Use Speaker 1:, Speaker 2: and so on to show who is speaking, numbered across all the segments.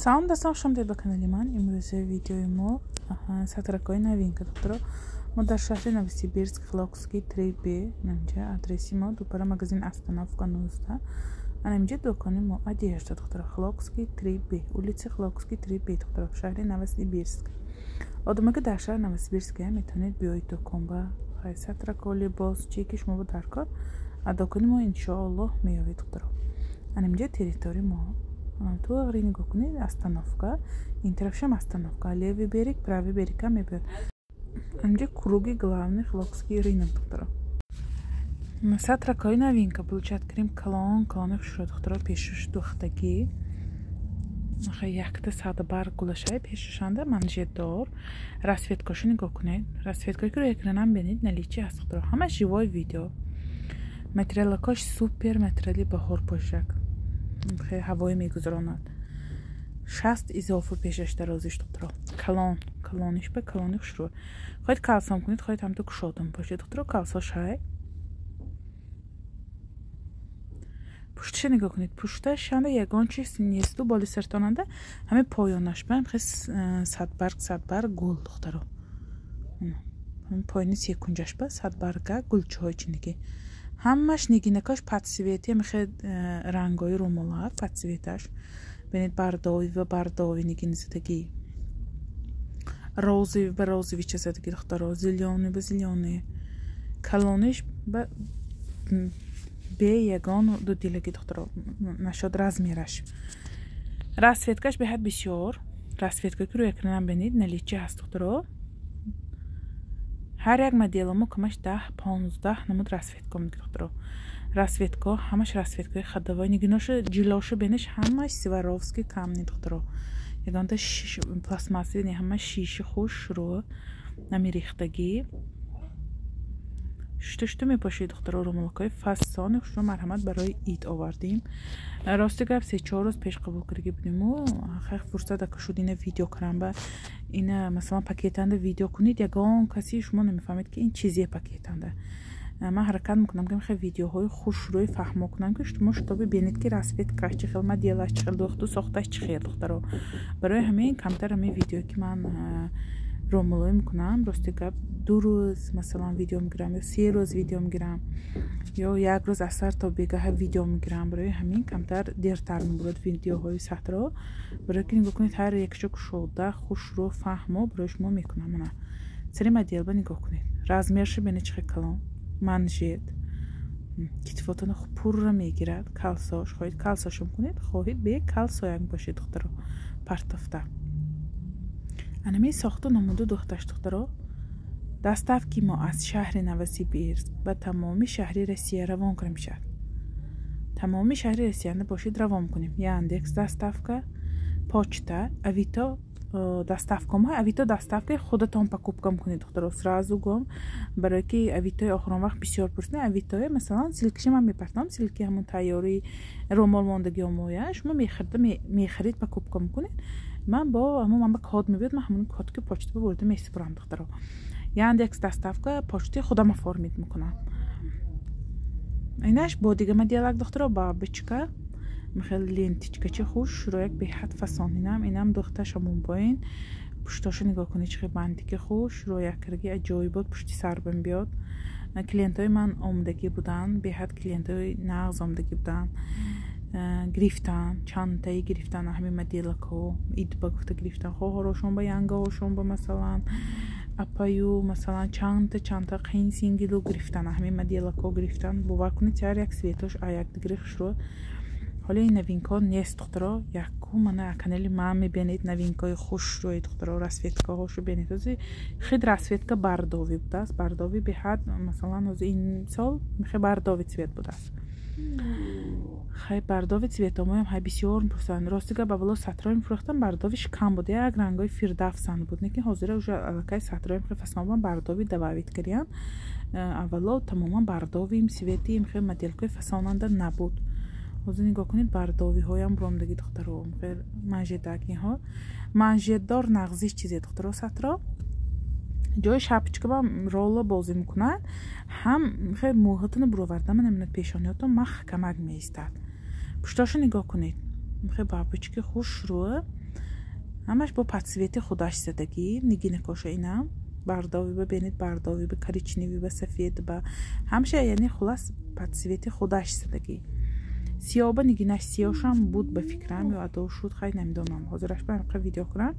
Speaker 1: Салом, дӯстон, хуш омадед ба канали ман. Имрӯзи видеои мо сатракҳои новинка, духтаро. Мо дар шаҳри Новосибирск, Хилокский 3Б, инҷа адреси мо, дупара магазин остановка 19. Ана инҷа дукони мо, одежда, духтаро. Хилокский 3Б, улица Хилокский 3Б, духтаро, шаҳри Новосибирск. Одаме ки дар шаҳри Новосибирск метавонед биёед дукон ба сатрако, либос, чие ки шумо дар кор, а дукони мо иншоаллоҳ меёвед, духтаро. Ана инҷа территорияи мо. Туғри нигоҳ кунед, остановка, ин тарафшам остановка, левый берег, правый берегам мебиёд. Инҷа круги главный Хилокский рынок, духтаро. Сатракҳои новинка получать кардем, калон калони хушро, духтаро, пешуш духтагӣ, якта садбарг гулашай пешушанда, манжетдор. Расцветкашу нигоҳ кунед, расцветкаи ки рӯи экранам бинед, наличии ҳаст, духтаро. Ҳама живой видео. Материалакош супер материали, баҳор пошак хеле ҳавое мегузаронад. 60 изофа пешаш дарозиш, духтаро. Калон калониш ба калони хушрӯ. Хоҳед, калсом кунед, хоҳед, ҳамто кушодам бошед, духтаро, калсо шай. Пушташа нигоҳ кунед, пушташ анда ягон чиз несту боли сартонанда, ҳаме поёнаш ба хес садбарг садбарг гул, духтаро. Поёни секунҷаш ба садбарга гулчаҳои чинигӣ, ҳамаш нигинакаш под цвети мехе рангои румолак под цветаш. Бинед, бардови ва бардови нигин задагӣ, розовый ба розовича задагӣ, духтаро, зелёный ба зелёный. Калониш ба бе ягон дудилаги, духтаро, нашод размераш. Расцветкаш беҳад бисёр, расцветка ки рӯи экранам бинед, наличии ҳаст, духтаро. Ҳар як моделамо камаш 10-15 намуд расцветка духтаро. Расцветка ҳамаш расцветкаи ходовой. Нигиношу ҷилошу бинеш, ҳамаш Сваровски камни, духтаро, ягонта пластмасси не, ҳамаш шиши хушрӯ, намерехтагӣ. Шута шута мепошед, духтаро. Румолакҳои фасони хушрӯ, марҳамат, барои ид овардем. Рости гап, 3-4 рӯз пеш қабул кардаги будиму хай фурсат ака шуд ина видео кунам. Ба ина масалан пакетанда видео кунед, ягон каси шумо намефаҳмед, ки ин чизе пакетанда. Ман ҳаракат мекунам, ки хе видеоҳои хушрӯи фаҳмо кунам, ки шумо шутоби бинед, ки расцветкаш чӣ хел, моделаш чӣ хел, духту сохташ чӣ хел, духтаро. Барои ҳамин камтар ҳамин видеое ки ман ромулоӣ мекунам, рости гап, 2 рӯз масалан видео мегирам ё 3 рӯз видео мегирам, ё як рӯз аз сар то бегаҳа видео мегирам. Барои ҳамин камтар дертар мебурад видеоҳои сатро. Барои ки нигоҳ кунед, ҳар якшо кушода, хушрӯ, фаҳмо барои шумо мекунам. Мана сари моделба нигоҳ кунед, размершо бинед, чӣ хел калон, манжет, китфотона пурра мегирад. Калсош хоҳед, калсошам кунед, хоҳед, бе калсояк бошед, духтаро, партофта. Анами сохту намуду духташ, духтаро. Доставки мо аз шаҳри Новосибирск ба тамоми шаҳри Россия равон кунем мешавад. Тамоми шаҳри Россияда бошед, равон кунем. Яндекс доставка, почта, Авито доставкамо. Авито доставкаи худатон покупка кунед, духтаро, сразу гом, барое ки Авитои охирон вақт бисёр пурсида. Авитое масалан ссылкиша ман мепартам, ссылки ҳамон тайёрии ромол мондагио моя, шумо мехарда мехарид, покупка мекунед. Ман бо ҳамон ман ба код мебиёд, ман ҳамон код ки почта ба бурда месупорам, духтаро. Яндекс доставка почтаи худам оформить мекунам. Инаш бо дига моделак, духтаро, бабочка, михел ленточкачи хуш рӯяк, беҳад фасон. Инам духташ ҳамон боин. Пуштошо нигоҳ кунед, чӣ бантики хуш рӯякарги, аҷоибот пушти сарбам биёд. Клиентҳои ман омадагӣ буданд, беҳад клиентҳои нағз омадагӣ буданд, гирифтан, чандтаи гирифтан ҳамин моделакҳо, ид ба гуфта гирифтан, хоҳарошон ба, янгаҳошон ба, масалан апаю, масалан чандта чандта қин сингилу гирифтан, ҳамин моделакҳо гирифтан. Бовар кунед, ҳар як цветош якдигари хушрӯ. Ҳоло ин новинкаҳо нест, духтаро, яку мана канали ман мебинед новинкаҳои хушрӯи, духтаро. Расцветкаҳошо бинед, ҳози хид расцветка бордовый будааст, бордовый беҳад, масалан ҳози ин сол мехе бордовый цвет будааст. Хай, бордовый цветомоям ҳай бисёр мепурсанд. Рости гап, аввало сатрои мефурӯхтам, бордовыйш кам буд, як рангҳои фирдавсан буд. Лекин ҳозира уже аллакай сатрои фасонбан бордовый добавить кардиям. Аввало тамоман бордовый цвети мехе моделкаи фасонанда набуд. Ҳозир нигоҳ кунед, бордовыйҳоям буромдаги, духтаро, манжетакиҳо, манжетдор нағзиш чизе, духтаро. Сатро ҷои шапочкабам ролла бозӣ мекунад, ҳам хе мӯҳатона буроварда намемонад, пешониётон маҳкамак меистад. Пуштошо нигоҳ кунед, хе бабочки хушрӯ. Ҳамаш бо подсвети худаш задагӣ, нигинакоша инам бардови ба бенед, бардови ба коричневый ба сафед ба ҳамаша, яъне хулас подсвети худаш задагӣ. Сиёба нигинаш сиёшам буд ба фикрам, ё адо шуд, хай намедонам. Ҳозираш ба ҳамқа видео кунам.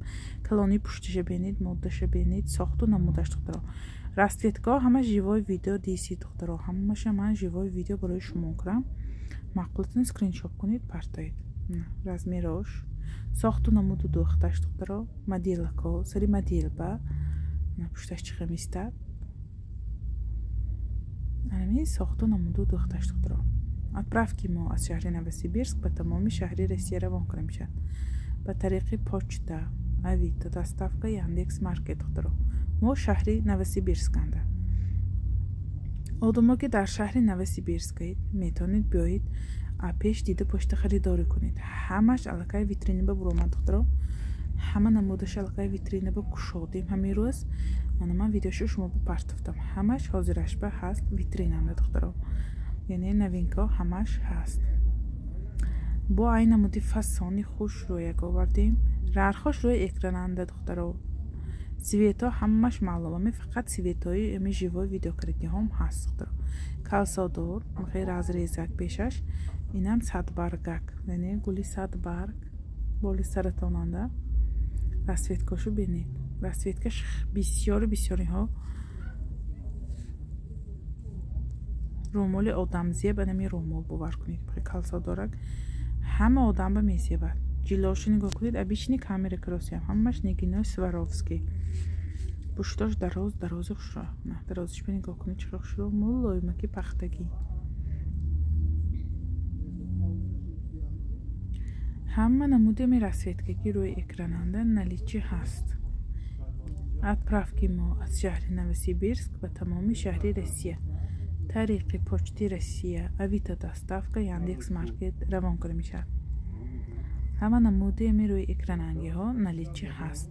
Speaker 1: Калони пуштиша бенед, моддаша бенед, сохту намудаш духтаро. Расцветкаҳо ҳама живой видео диси духтаро. Ҳамаша ман живой видео барои шумо кунам. Маъқултон скриншот кунед, партоед. Размерош, сохту намуду духташ духтаро, моделако, сари моделба пушташ чӣ хемистад. Ҳамин сохту намуду духташ духтаро. Отправки мо аз шаҳри Новосибирск ба тамоми шаҳри Россия равон карда мешавад. Ба тариқи почта, Авито, доставка, Яндекс Маркет духтаро. Мо шаҳри Новосибирсканда. Одамо ки дар шаҳри Новосибирскаед, метавонед биёед, пеш дида пошта харидорӣ кунед. Ҳамаш аллакай витрина ба буромад духтаро. Ҳама намудаш аллакай витрина ба кушодем ҳамин рӯз. Мана ман видеошо шумо партофтам. Ҳамаш ҳозираш ба ҳаст витринанда духтаро. Яъне новинка ҳамаш ҳаст. Бо ай намуди фасони хушрӯяк овардем. Рархош рӯи экрананда духтаро. Цветҳо ҳамаш маълум, ами фақат цветҳои ами живой видео кардагиҳом ҳаст духтаро. Калсодор, хеле разрезак пешаш, инам садбаргак, яъне гули садбарг боли саратонанда. Расцветкашу бинед. Расцветкаш бисёру бисёриҳо румоли одамзеб, анами румол бовар кунед. Калсодорак ҳама одамба мезебад. Ҷилошу нигоҳ кунед, обычный камера кросиям, ҳамаш нигинои Сваровский. Пуштош дароз, дарози хушро. Дарозиш ба нигоҳ кунед, чиро хушро, мулоимаки пахтагӣ. Ҳама намуди ами расцветкаки рӯи экрананда наличи ҳаст. Отправки мо аз шаҳри Новосибирск ба тамоми шаҳри Россия. Тариқи почти Россия, Авито доставка, Яндекс Маркет равон карда мешавад. Ҳама намуди ами рӯи экранангиҳо наличи ҳаст.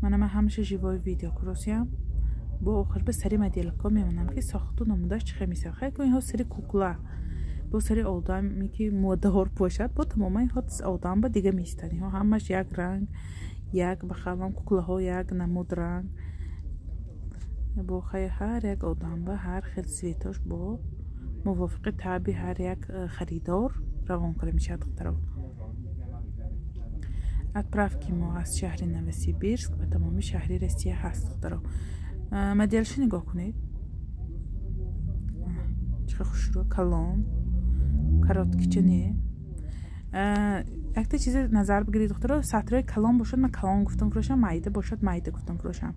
Speaker 1: Мана ман ҳамаша живой видео кросиям. Бо охир ба сари моделка мемонам ки сохту намудаш чӣ хел мешавад. Хай ку инҳо сари кукла, бо сари одаме ки моддор бошад, бо тамоман инҳо одам ба дига меистад. Инҳо ҳамаш як ранг, як ба қалам куклаҳо як намуд ранг. Бо хай ҳар як одам ба ҳар хел цветош бо мувофиқи таби ҳар як харидор равон карда мешавад духтаро. Отправки мо аз шаҳри Новосибирск ба тамоми шаҳри Россия ҳаст духтаро. Моделшо нигоҳ кунед. Чӣ хушрӯ, калон, короткича не. Якта чизе назар бигиред духтаро, сатрои калон бошад, ман калон гуфтам фурӯшам, майда бошад, майда гуфтам фурӯшам.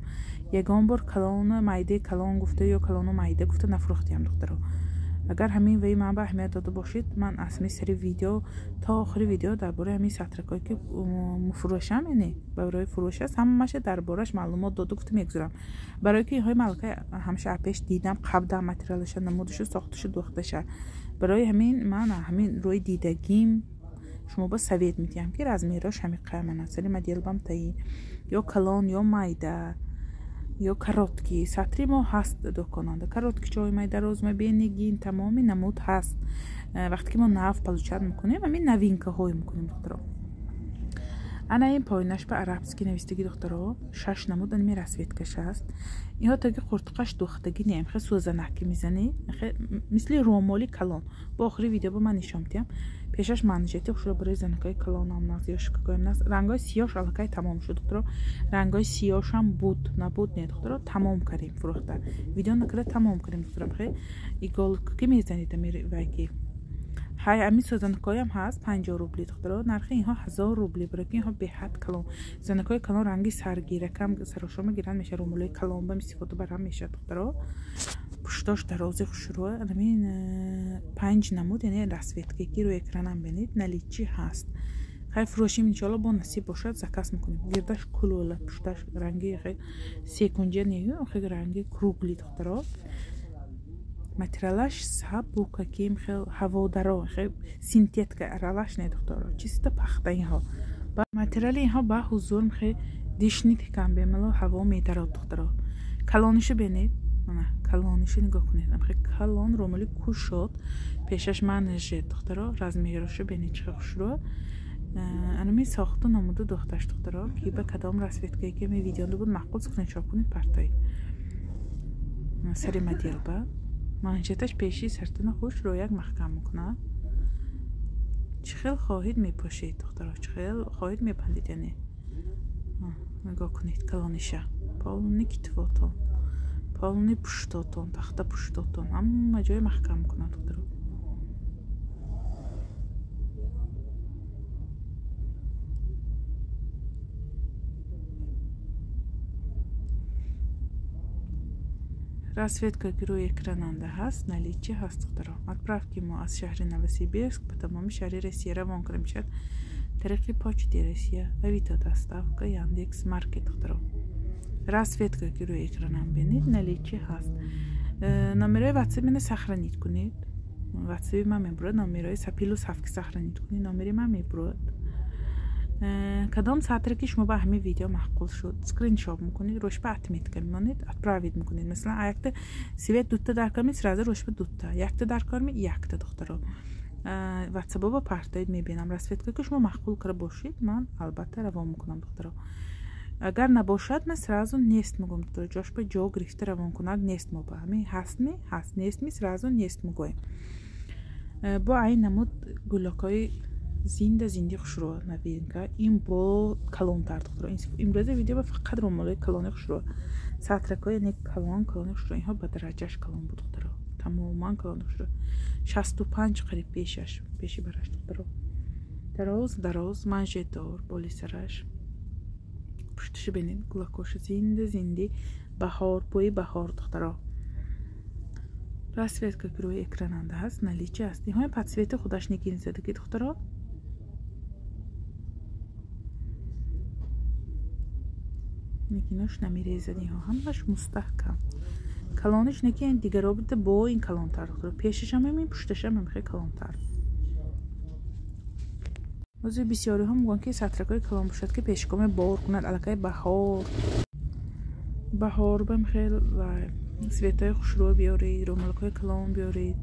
Speaker 1: Ягон бор калону майдаи калон гуфта ё калону майда гуфта нафурӯхтиям духтаро. Агар ҳамин ваи ман ба аҳамият дода бошед, ман аз ҳамин сари видео то охири видео дар бораи ҳамин сатракое ки муфурӯшам, яъне барои фурӯш аст, ҳамаша дар борааш маълумот дода гуфта мегузарам. Барои ки инҳои малакаи ҳамаша апеш дидам, қабдам материалаша, намудашу, сохташу, духташа. Барои ҳамин ман ҳамин рӯи дидагим шумо ба совет медиҳам ки размерош ҳамин қаман аст. Сари моделбам таин ё калон ё майда ё короткий. Сатри мо ҳаст дуконанда. Короткий чой майда, розма бенигин, тамоми намуд ҳаст. Вақте ки мо нав получат мекунем, ҳамин новинкаҳое мекунем духтаро. Ана ин поинаш ба арабски навистаги духтаро, шаш намуд ани расцветкаш аст. Инҳо таги қуртқаш духтаги не, хе сӯзанаки мизани, хе мисли ромоли калон. Бо охири видео ба ман нишон медиҳам. Пешаш манжети хушро барои занакои калонам наз ё шикакоям наз. Рангои сиёш аллакай тамом шуд духтаро. Рангои сиёшам буд, набуд не духтаро, тамом кардем фурӯхта. Видео накарда тамом кардем духтаро. Хе иголка ки мезанед ами вайки. Ҳай ами сӯзанакоям ҳаст 50 рубли духтаро. Нархи инҳо 1000 рубли, барои ки инҳо беҳад калон. Занакои калон ранги саргиракам сарошома гиранд меша, румолои калон ба истифода барам меша духтаро. Пуштош дарози хушрӯ, ҳамин 5 намуд, яъне расцветка ки рӯи экранам бинед, наличи ҳаст. Хай фурӯшим иншоалло бо насиб бошад заказ мекунем. Гирдаш кулола, пушташ ранги секунҷа не, хе ранги кругли духтаро. Материалаш сабукаким хел ҳаводаро, хел синтетика аралаш не духтаро, чисто пахта инҳо. Материали инҳо ба ҳузур хел дишнит кам бемало ҳаво медарод духтаро. Калонишу бинед, мана калонишу нигоҳ кунед. Хел калон румоли кушод, пешаш манжет духтаро, размерошу бинед чӣ хушрӯ. Анами Инами сохту намуду духташ духтаро, ки ба кадом расцветкае ки ми видеонда буд маъқул, скриншот кунед партоед. Сари моделба манжеташ пеши сартана хуш рӯяк маҳкам мекунад. Чӣ хел хоҳед мепошед духтаро, чӣ хел хоҳед мебандед, яъне нигоҳ кунед калониша, полни китфотон, полни пуштотон, тахта пуштотон, ҳама ҷой маҳкам мекунад духтаро. Расцветка ки рӯи экрананда ҳаст, наличие ҳаст духтаро. Отправки мо аз шаҳри Новосибирск ба тамоми шаҳри Россия равон карда мешавад тариқи почти Россия, Авито доставка, Яндекс Маркет духтаро. Расцветка ки рӯи экранам бинед, наличие ҳаст. Номерои WhatsApp мена сохранить кунед. WhatsApp ман мебурад, номерои плюс 7 ки сохранить кунед, номери ман мебурад. Кадом сатре ки шумо ба ҳамин видео маъқул шуд, скриншот мекунед, рӯш ба отметка мемонед, отправить мекунед. Масалан, якта свет дутта дар кор ми, сразу рӯш ба дутта, якта дар кор ми, якта духтаро. WhatsApp ба партоед, мебинам расцветка ки шумо маъқул карда бошед, ман албатта равон мекунам духтаро. Агар набошад, ман сразу нест мегӯям духтаро, ҷош ба ҷо гирифта равон кунад, нест мо ба ҳамин ҳаст ми, ҳаст, нест ми, сразу нест мегӯем. Бо айн намуд гулокҳои зинда зинди хушрӯ новинка, ин бо калонтар духтаро. Имрӯза видео ба фақат румолои калони хушрӯ, сатракҳои яъне калон калони хушрӯ, инҳо ба дараҷаш калон буд духтаро, тамоман калони хушрӯ. 65 қариб пешаш, пеши бараш духтаро. Дароз дароз манжетдор боли сараш. Пушташо бинед, гулакоша зинда зинди баҳор, бӯи баҳор духтаро. Расцветка ки рӯи экрананда ҳаст, наличие ҳаст. Инҳои подсвети худаш нигин задаги духтаро. Нигинош намерезад, инҳо ҳамаш мустаҳкам. Калониш неки ин дигаро бида бо ин калонтар духтаро. Пешашам ҳамин, пушташам ҳам хеле калонтар. Ҳозир бисёриҳо мегӯянд ки сатракҳои калон бошад, ки пешкоме бор кунад, аллакай баҳор. Баҳор бам хел ва светҳои хушрӯ биёред, румолкҳои калон биёред.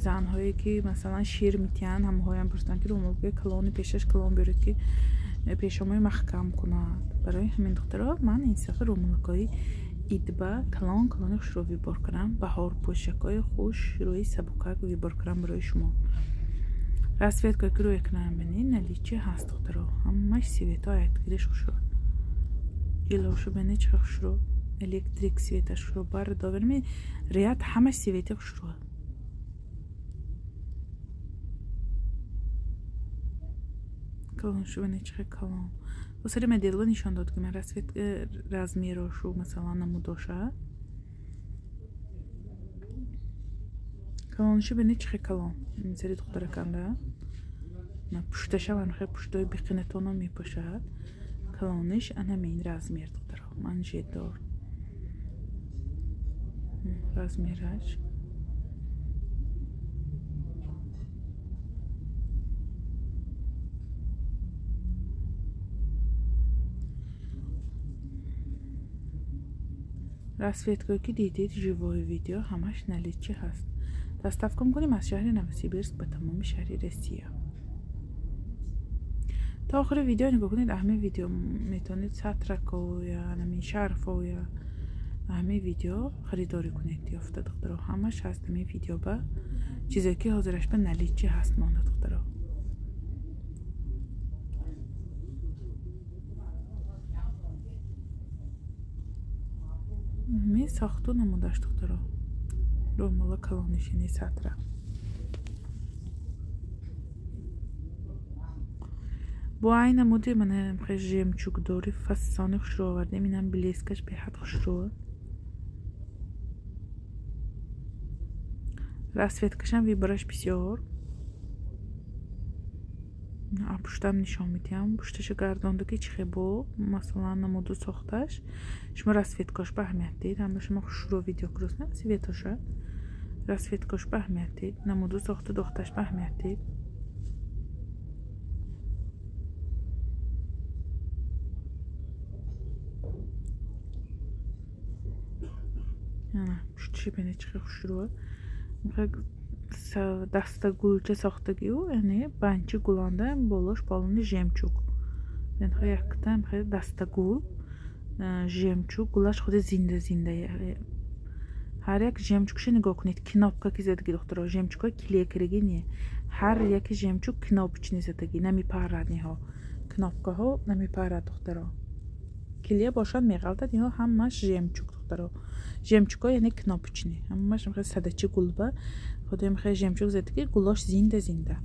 Speaker 1: Занҳое ки масалан шир метиҳанд, ҳамаҳоям пурсанд ки румолкҳои калони пешаш калон биёред, ки пешомои маҳкам кунад. Барои ҳамин духтаро ман ин сафар румолкҳои идба калон калони хушрӯ вибор кардам, баҳор пӯшакҳои хушрӯи сабукак вибор кардам барои шумо. Расцветка ки рӯи экран бинед, наличие ҳаст духтаро. Ҳамаш светҳо аятгириш хушрӯ. Ҷилошу бинед чӣ хушрӯ, электрик светаш хушрӯ, бар доверми ряд ҳамаш свети хушрӯ. Калоншу бинед чӣ калон. Бо сари модело нишон дод ки ман расцвет размерошу масалан намудоша. Калоншу бинед чӣ калон. Ин сари духтараканда. Пушташа ван хе пуштои биқинатона мепӯшад. Калониш ана мин размер духтаро. Манжетдор. Размераш. Расцветкое ки дидед живое видео ҳамаш наличие ҳаст. Доставка мекунем аз шаҳри Новосибирск ба тамоми шаҳри Россия. Та охири видео нигоҳ кунед, ҳамин видео метавонед сатракоя, ҳамин шарфоя, ҳамин видео харидорӣ кунед ёфта духтаро. Ҳамаш ҳаст ҳамин видео ба чизе ки ҳозираш ба наличие ҳаст монда духтаро. Ми сохту намудаш духтаро. Румола калонишини сатра. Бо ай намуди мана хе жемчугдори фасони хушрӯ овардем. Инам блескаш беҳад хушрӯ. Расцветкашам вибраш бисёр. Пуштам нишон медиҳам. Пушташа гардонда ки чӣ хебо, масалан намуду сохташ. Шумо расцветкаш ба аҳамият диҳед. Ҳама шумо хушрӯ видео крӯсна светоша. Расцветкаш ба аҳамият диҳед. Намуду сохту духташ ба аҳамият диҳед. Пушташи бинед чӣ хел хушрӯ. Даста гулча сохтагиу, яъне банчи гуланда болош полони жемчуг. Якта дастагул жемчуг, гулаш худи зинда зинда. Ҳар як жемчугша нигоҳ кунед, кнопка ки задагӣ духтаро, жемчугҳои клей кардагӣ не. Ҳар яки жемчуг кнопочный задагӣ, намепарад инҳо. Кнопкаҳо намепарад духтаро. Клей бошад меғалтад, инҳо ҳамаш жемчуг духтаро. Жемчугҳо яъне кнопочный. Ҳамаш садачи гулба, худи жемчуг задагӣ, гулош зинда зинда.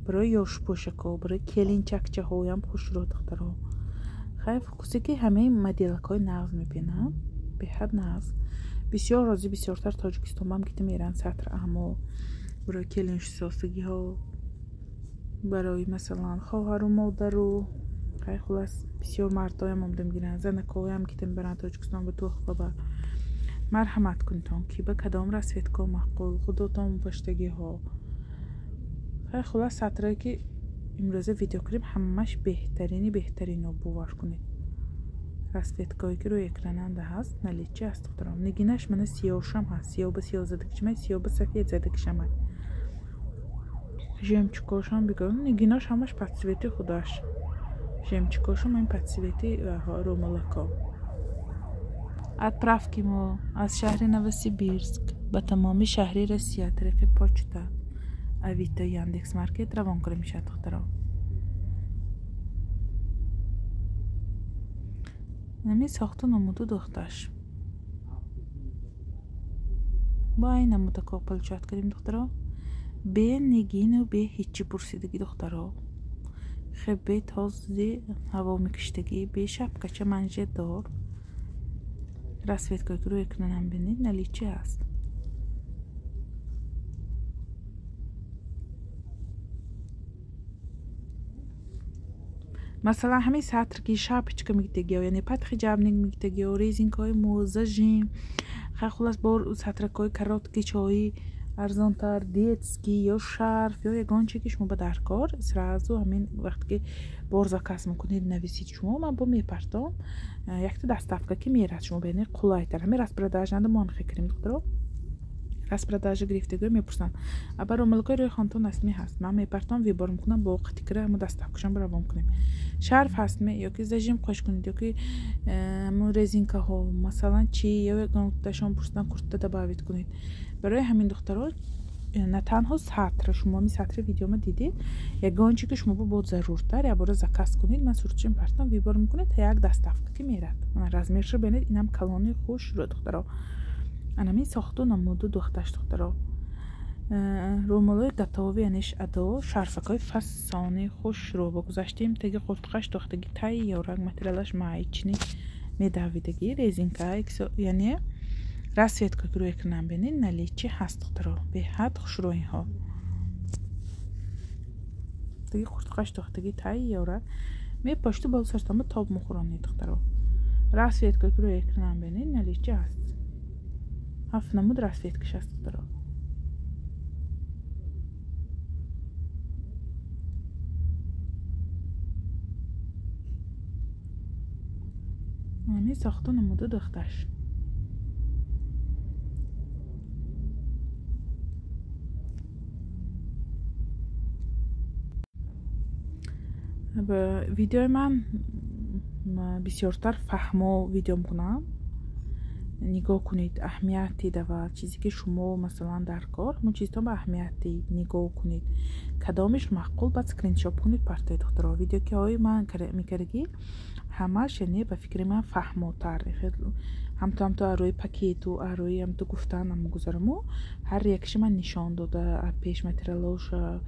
Speaker 1: Барои ёшпӯшакҳо, барои келинчакчаҳоям хушрӯ духтаро. Хай вкусе ки ҳамаи моделакҳои нағз мебинам, беҳад нағз. Бисёр розӣ, бисёртар Тоҷикистонбам гита меран сатр амо барои келиншисосагиҳо, барои масалан хоҳару модару. Хай хулас бисёр мардоям омда мегиранд, занакҳоям гита мебаранд Тоҷикистон ба туҳфа ба. Марҳамат кунтон ки ба кадом расцветка маъқул, худотон баштагиҳо. Хай хулас сатрое ки имрӯза видео кардем ҳамаш беҳтарини беҳтарино, бовар кунед. Расцветкое ки рӯи экрананда ҳаст, наличии аст духтарон. Нигинаш мана сиёҳшам ҳаст, сиёҳба сиёҳ задагишамай, сиёҳба сафед задагишамай. Жемчугошам бигӯ, нигинаш ҳамаш по цвети худаш. Жемчугошам ин по цвети румалако. Отправки мо аз шаҳри Новосибирск ба тамоми шаҳри Россия тариқи почта, Авито, Яндекс Маркет равон карда мешавад духтарон. Ҳамин сохту намуду духташ. Бо айн намудако получать кардем духтаро. Бе нигину бе ҳичи пурсидагӣ духтаро. Хе бе този ҳаво мекиштагӣ, бе шапкача манжетдор. Расцветкое ки рӯи экранам бинед, наличии аст. Масалан ҳамин сатр ки шапочка мегитагиё, яъне подхиджабник мегитагиё, резинкаҳои мӯ, зажим, хай хулас бо сатракҳои короткий чои арзонтар, детский ё шарф ё ягон чизе ки шумо ба даркор, сразу ҳамин вақте ки бор заказ мекунед, нависед шумо, ман бо мепартом, якта доставка ки мерад шумо, яъне қулайтар. Ҳамин распродажанда мо ҳам хекарем духтаро. Распродажа гирифтагиҳо мепурсанд: аба румалакҳои рӯи хонтон ҳастми? Ҳаст. Ман мепартом, выбор мекунам, бо қатикра ҳамо доставкашон равон кунем. Шарф ҳастми ё ки зажим қош кунед, ё ки ҳамон резинкаҳо, масалан чи ё ягонташон пурсидан, куртта добавить кунед. Барои ҳамин духтаро на танҳо сатр, шумо ҳамин сатри видеома дидед, ягон чи ки шумо бо заруртар, якбора заказ кунед, ман суртшин партом, выбор мекунед, та як доставка ки мерад. Мана размершо бинед, инам калони хушрӯ духтаро. Анамин сохту намуду духташ духтаро. Румолои готовый, яъне адо, шарфакҳои фасони хушрӯ бо гузаштем, теги қултуқаш духтаги тайёрак, материалаш маечный медавидагӣ, резинка, яъне расцветка ки рӯи экранам бинед, наличии ҳаст духтаро. Беҳад хушрӯ инҳо. Теги қултуқаш духтаги тайёрак, мепошту боло сартама тоб мухӯронед духтаро. Расцветка ки рӯи экранам бинед, наличии ҳаст. Ҳафт намуд расцветкаш аст духтаро. Ҳамин сохту намуду духташ. Ба видеои ман бисёртар фаҳмо видео мекунам. Нигоҳ кунед, аҳамият дава чизе ки шумо масалан дар кор, ҳамон чизтон ба аҳамият диҳед, нигоҳ кунед. Кадомеш маъқул, баъд скриншот кунед, партоед духтаро. Видеокиҳои ман мекардагӣ ҳамаш яъне ба фикри ман фаҳмотар. Ҳамту ҳамту арӯи пакету арӯи ҳамту гуфтан гузараму ҳар якши ман нишон дода, пеш материалоша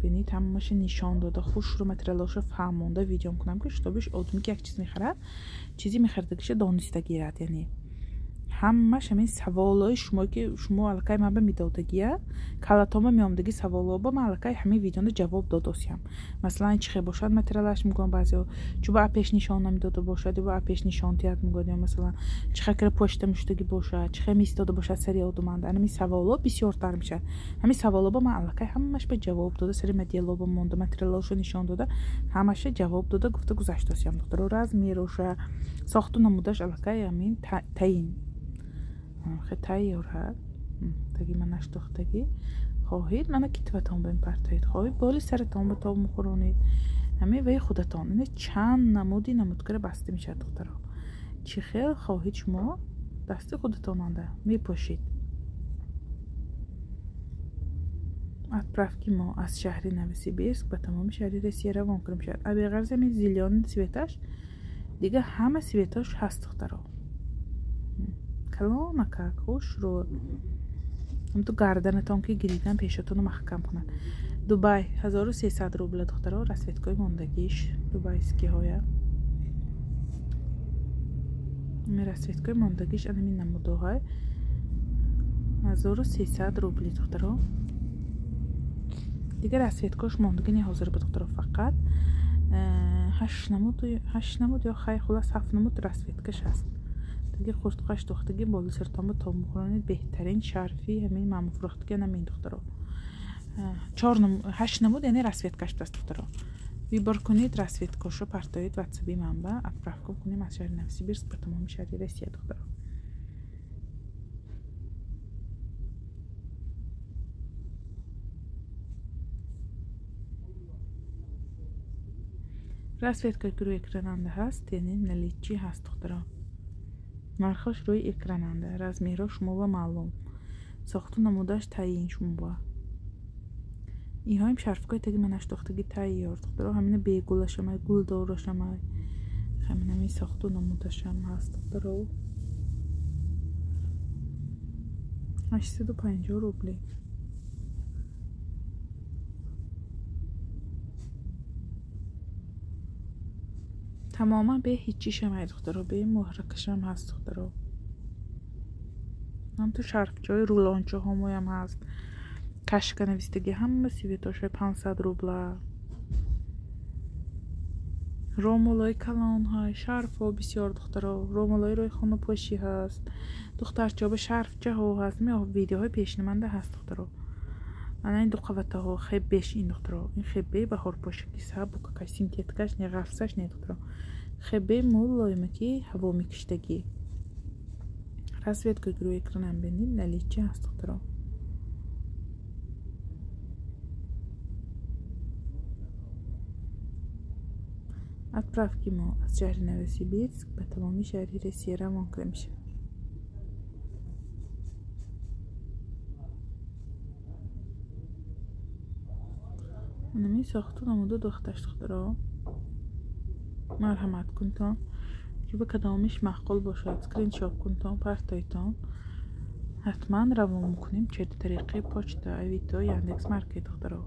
Speaker 1: бинед, ҳамаша нишон дода, хушрӯ материалоша фаҳмонда видео мекунам, ки шутобиш одаме ки як чиз мехарад, чизи мехардагиша дониста гирад. Яъне ҳамаш ҳамин саволҳои шумо ки шумо аллакай ман ба медодагия, калатома меомдагӣ саволҳо ба ман аллакай ҳамин видеоно ҷавоб додосиям. Масалан чӣ хел бошад материалаш мегӯям, баъзеҳо чӯ ба пеш нишон намедода бошад ё ба пеш нишон диҳад мегӯяд, ё масалан чӣ хел кара почта мешудагӣ бошад, чӣ хел мистода бошад сари одуманда. Ҳамин саволҳо бисёртар мешавад. Ҳамин саволҳо ба ман аллакай ҳамаш ба ҷавоб дода, сари моделҳо ба монда, материалҳошо нишон дода, ҳамаша ҷавоб дода гуфта гузаштосиям духтаро. Размероша, сохту намудаш аллакай ҳамин таъин. Хе тайёр таги манаш духтагӣ. Хоҳед мана китватон бимпартоед, хоҳед боли саратон ба тоб мухӯронед. Ҳамин ваи худатон. Ина чанд намуди намудкара баста мешавад духтаро. Чӣ хел хоҳед шумо дасти худатонанда мепошед. Отправки мо аз шаҳри Новосибирск ба тамоми шаҳри Россия равон карда мешавад. А беғарз ҳамин зелёный цветаш дига ҳама цветош ҳаст духтаро. Калонакак хушрӯ. Ҳамту гарданатон ки гиридан пешатонро маҳкам кунад. Дубай 1300 рубла духтаро, расцветкаи мондагиш дубайскиҳоя. Ами расцветкаи мондагиш анами намудоҳай 1300 рубли духтаро. Дигар расцветкош мондагӣ не ҳозир ба духтаро, фақат 8 намуд ё хай хулас 7 намуд расцветкаш ҳаст. Диги қуртқаш духтаги боло сиртонба тоб мухӯронед. Беҳтарин шарфи ҳамин мамуфурӯхтаги анамин духтаро. 8 намуд яъне расцветкаш даст духтаро. Выбор кунед расцветкошо партоед ватсаби манба отправка кунем аз шаҳри Новосибирск ба тамоми шаҳри Россия духтаро. Расцветка ки рӯи экрананда ҳаст, яъне наличи ҳаст духтаро. Нархаш рӯи экрананда, размерҳо шумоба маълум, сохту намудаш таъин шумоба. Инҳоим шарфкои таги манаш духтаги тайёр духтаро. Ҳамина бегулашамай, гулдорашамай, ҳаминами сохту намудашам ҳаст духтаро. 850 рубли. Тамоман бе ҳичишамай духтаро, бе муҳракашам ҳаст духтаро. Ҳамту шарфчаҳои рулончаҳомоям ҳаст. Кашка навистагӣ ҳама цветошои 500 рубла. Ромолои калонҳай, шарфҳо бисёр духтаро. Ромолои рӯи хонапошӣ ҳаст. Духтарчаҳо ба шарфчаҳо ҳаст. Видеоҳои пешнаманда ҳаст духтаро. Ана ин ду қаватаҳо хеббеш ин духтаро. Ин хеббе баҳорпошаки сабукакаш, синтетикаш не, ғафсаш не духтаро. Хеббе мулоима ки ҳаво мекиштагӣ. Расцветка рӯи экранам бинед, наличи ҳаст духтаро. Отправки мо аз шаҳри Новосибирск ба тамоми шаҳри Россия равон карда мешавад. Анами сохту намуду духташ духтаро. Марҳамат кунтон, ки ба кадомиш маъқул бошад, скриншот кунтон, партойтон. Ҳатман равон мекунем через тариқи почта, Авито, Яндекс Маркет духтаро.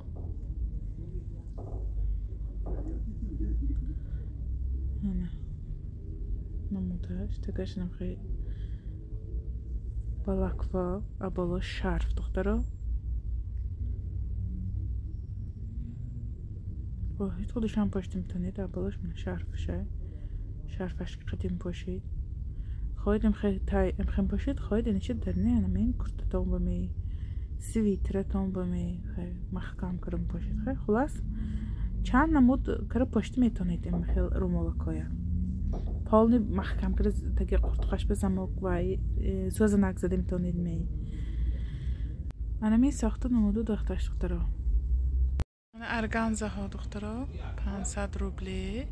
Speaker 1: Ана намудаш тагаш намхи балаква, а боло шарф духтаро. Хоҳед худашам пошта метавонед, а болош шарфша, шарфаш қадим пошед. Хоҳед имхем пошед, хоҳед иничи дарне анамин куртатон ба ми, свитератон ба ми маҳкам карам пошед. Хулас чанд намуд кара пошта метавонед имхел румолакоя. Полни маҳкам кара таги қуртқаш ба замок ва сӯзанак зада метавонед ми. Анамин сохту намуду духташ духтаро. Органзаҳо духтаро 500 рубли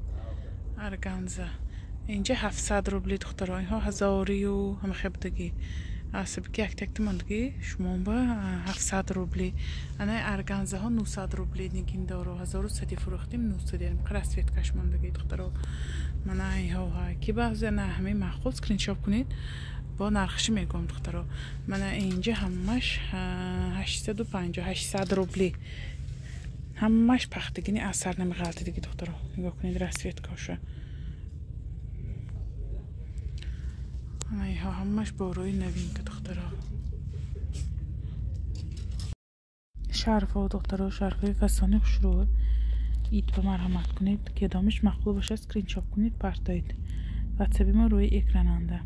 Speaker 1: органза. Инҷа 700 рубли духтаро. Инҳо ҳазорию ҳамахебдагӣ. Асабки як-якта мондагӣ шумоба 700 рубли. Ана органзаҳо 900 рубли нигиндоро 1100 фурӯхтем 900 яъне расцветкаш мондагӣ духтаро. Мана инҳо ки баъзе на ҳамин маъқул скриншот кунед бо нархши мегӯям духтаро. Мана инҷа ҳамаш 850 800 рубли. Ҳамаш пахтагини аз сар намеғалтидиги духтаро. Нигоҳ кунед расцветкаша. Инҳо ҳамаш борои новинка духтаро. Шарфҳо духтаро, шарфҳои фасони хушрӯ. Ид ба марҳамат кунед, кадомиш маъқул бошад скриншот кунед, партоед. Ватсаби мо рӯи экрананда.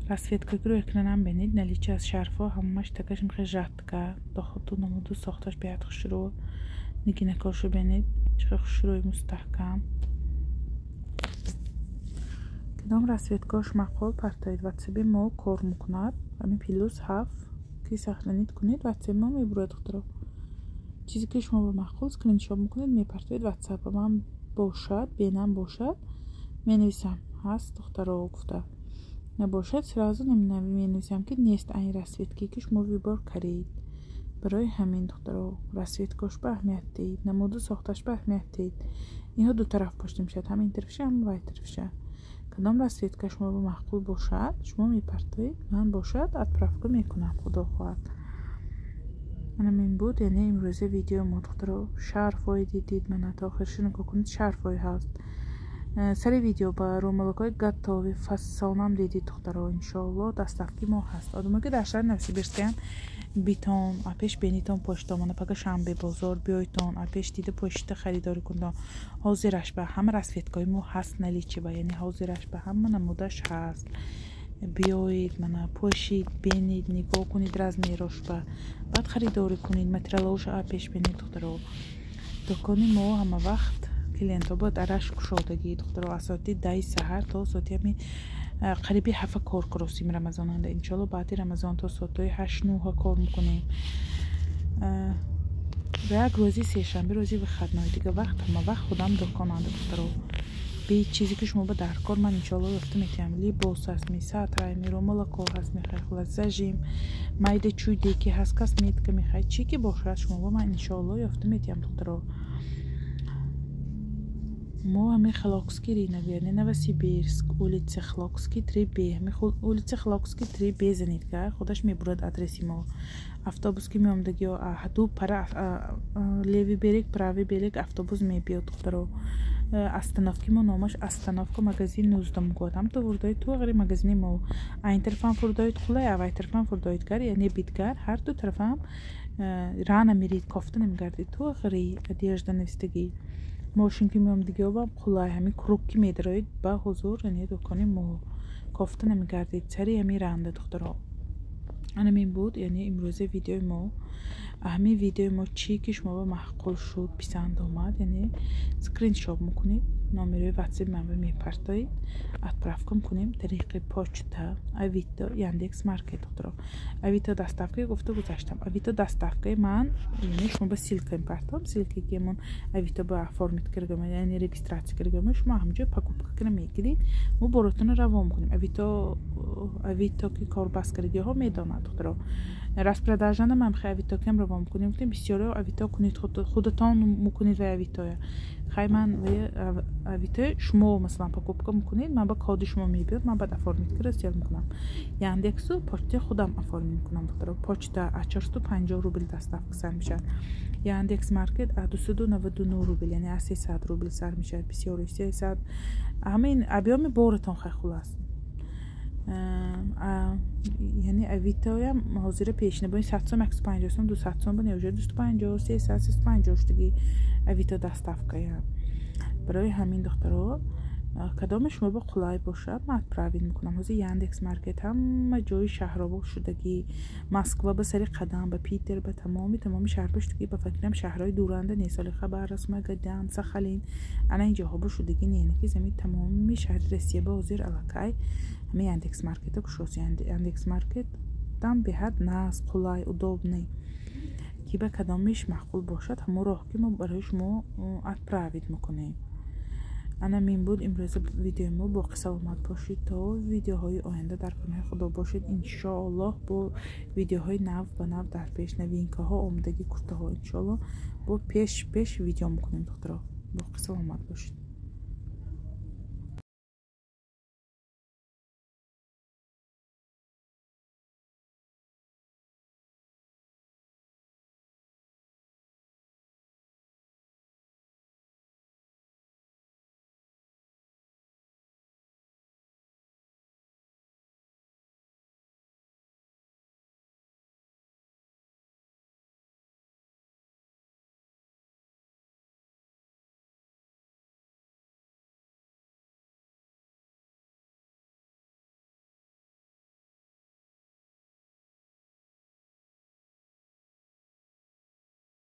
Speaker 1: Расцветка рӯи экранам бинед, наличи аз шарфҳо ҳамаш такаш мехе жатка, дохту намуду сохташ беҳад хушрӯ. Нигинакошо бинед, чӣ қадр хушрӯи мустаҳкам. Кадом расцветкаош маъқул партоед. Ватсаби мо кор мекунад. Ҳамин плюс 7 ки сохранить кунед, ватсаби мо мебурад духтаро. Чизе ки шумо ба маъқул скриншот мекунед, мепартоед ватсапа. Ман Бошад, бенам бошад, менависам, ҳаст, духтаро, гуфта. Набошад, сразу менависам, ки нест айн расцветке, ки шумо выбор каред. Барои ҳамин, духтаро, расцветкош ба аҳамият диҳед, намуду сохташ ба аҳамият диҳед. Инҳо ду тараф пошта мешавад, ҳам ин тарафша, ҳам вай тарафша. Кадом расцветка шумо маъқул бошад, шумо мепартоед, ман бошад, отправка мекунам, худо хоҳад. Манам ин буд, яъне, имрӯза видеои мо, духтаро. Шарфҳое дидид, мана, то охирша нигоҳ кунед, шарфҳое ҳаст. Сари видео ба рӯмолакҳои готовый фасонам дидид, духтаро. Иншоалло, доставки мо ҳаст. Одамое, ки дар шаҳри Новосибирскаян, битон апеш бенитон почтомона. Пага шанбе бозор биёйтон, апеш дида, почта харидорӣ кунтон. Ҳозираш ба ҳама расцветкаҳои мо ҳаст наличие ба, яъне ҳозираш ба ҳама намудаш ҳаст. Биёед, мана, пӯшид, бенид, нигоҳ кунед размерош ба, баъд харидорӣ кунед. Материалҳоша апеш бенед, духтаро. Дукони мо ҳама вақт клиентҳо бояд араш кушодагӣ, духтаро. Аз соати 10-и саҳар то соати ҳами қариби 7 кор куросим рамазонанда. Иншоалло, баъди Рамазон то соатҳои 8-9 кор мекунем. Як рӯзи сешанбе, рӯзи выходной, дига вақт ҳама вақт худам дуконанда, духтаро. Бе чизе, ки шумо ба дар кор, ман иншоалло ёфта метиҳам. Либос ҳаст, ми сатрай, ми рӯмолако ҳаст, мехай, хулас, зажим, майда чуйде ки ҳаст, косметика мехай, чӣ ки бошад, шумо ба ман иншоалло ёфта метиҳам, духтаро. Мо ҳами Хилокский рынок, яъне Новосибирск, улица Хилокский, 3Б. Ҳами улица Хилокский, 3Б занед, ка худаш мебурад адреси мо. Автобус ки меомдагиё, ду пара, левый берег, правый берег, автобус мебиёд, духтаро. Остановки мо номаш остановка магазин 19 год. Ҳамто фурдои туғри магазини мо, айн тарафам фурдоид қулай, авай тарафам фурдоидгар, яъне бидгар, ҳар ду тарафам рана мерид, кофта намегардид. Туғри одежда навистагӣ. Мошин ки меомдагиёбам қулай, ҳамин круг ки медароид, ба ҳузур, яъне дукони мо, кофта намегардид, сари ҳамин ранда, духтаро. Анамин буд, яъне, имрӯза видеои мо. Ҳамин видеои мо чӣ ки шумо ба маъқул шуд, писанд омад, яъне скриншот мекунед, номерои ватсап манба мепартоед, отправка мекунем тариқи почта, Авито, Яндекс Маркет, духтаро. Авито доставка гуфта гузаштам. Авито доставкаи ман, яъне, шумо ба ссылка мепартом, ссылка ки мон Авито ба оформить кардам, яъне регистрация кардам, шумо ҳамҷо покупка кара мегиред, мо боротонро равон мекунем. Авито ки кор баст кардагиҳо медонад, духтаро. Распродажана ман хай Авито кам равон мекунем. Гуфтем, бисёриҳо Авито кунед, худатон мекунед вай Авитоя. Хай, ман Авито, шумо масалан покупка мекунед, ман ба коди шумо мебиёд, ман баъд оформить кара сел мекунам. Яндексу почта худам оформить мекунам, духтаро. Почта аз 450 рубл доставка сар мешавад. Яндекс Маркет аз 299 рубл, яъне аз 300 рубл сар мешавад. Бисёри 300, ҳамин объёми боратон, хай, хулас. Яъне Авитоям ҳозира пешина бо 100 сом, 150 сом, 200 сом ба неужели 250, 300, 350 шудагӣ Авито доставкая. Барои ҳамин, духтаро, кадоме шумо ба қулай бошад, ман отправить мекунам. Ҳозир Яндекс Маркет ҳама ҷои шаҳрҳо шудагӣ, Москва ба сари қадам, ба Питер, ба тамоми шаҳр ба шудагӣ. Ба фикрам, шаҳрҳои дуранда не, соли Хабаровск, Магадан, Сахалин, ана ин ҷоҳо ба шудагӣ не, ки зами тамоми шаҳри Россия ба ҳозир аллакай ҳамин Яндекс Маркета кушост. Яндекс Маркет там беҳад нағз, қулай, удобный. Ки ба кадомиш маъқул бошад, ҳамон роҳ ки мо барои шумо отправить мекунем. Анамин буд имрӯза видеои мо. Боқӣ саломат бошед, то видеоҳои оянда дар паноҳи Худо бошед. Иншоаллоҳ, бо видеоҳои нав ба нав дар пеш, новинкаҳо омодагӣ, куртаҳо, иншоаллоҳ, бо пеш пеш видео мекунем, духтаро. Боқӣ саломат бошед.